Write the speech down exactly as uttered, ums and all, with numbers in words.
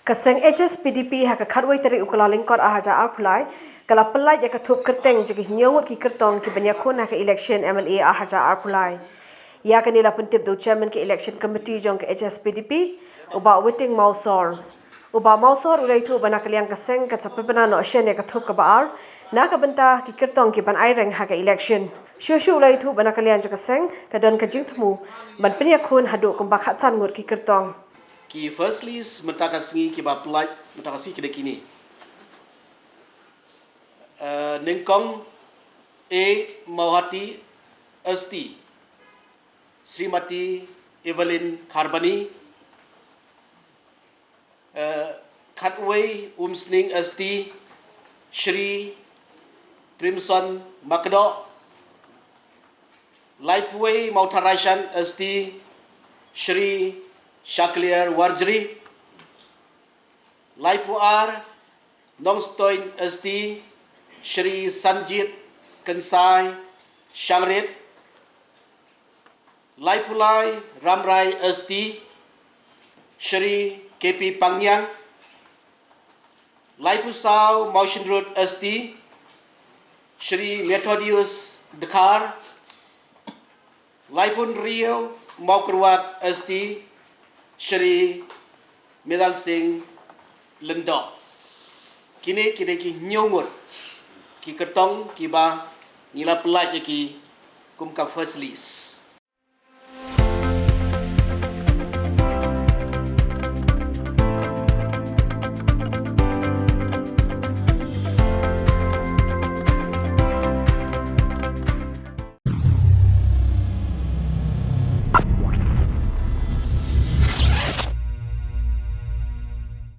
Ka seng H S P D P ha ka khatwei tarik u Kyllalyngkot arhajar arphew lai ka la pyllait ïa ka thup kyrteng jong ki hynñiew ngut ki kyrtong ki ban ïakhun ha ka election M L A arhajar arphew lai. Ïa kane la pyntip da u chairman ka election committee jong ka H S P D P, u Bah Witing Mawsor. U Bah Mawsor u la ïathuh ba na ka liang ka seng kan sa pynbna noh shen ïa ka thup kaba ar na ka bynta ki kyrtong ki ban ai reng ha ka election. Shuh shuh u la ïathuh ba na ka liang jong ka seng ka don ka jingthmu ban pynïakhun haduh kumba khatsan ngut ki kyrtong. Ki first list mynta ka sngi kiba pyllait mynta ka sngi ki dei kine. Eh, nyngkong A Mawhati Asti, Srimati Evelyn Kharbani, eh, khatwei Umsning Asti, Shri Primson Makdoh, laiphew wei Mawtharashan Asti, Shri Shakliar Warjri, laiphew ar Nongstoiñ Asti, Shri Sanjit Kynsai Shangrit, laiphew lai Ramrai Asti, Shri K P Pangniang, laiphew saw Mawshynrut Asti, Shri Methodius Dkhar, laiphew hynriew Mawkyrwat Asti, Shri Medal Singh Lyngdoh. Kine ki dei ki hynñiew ngut ki kyrtong kiba ngi la pyllait ïa ki kum ka first list.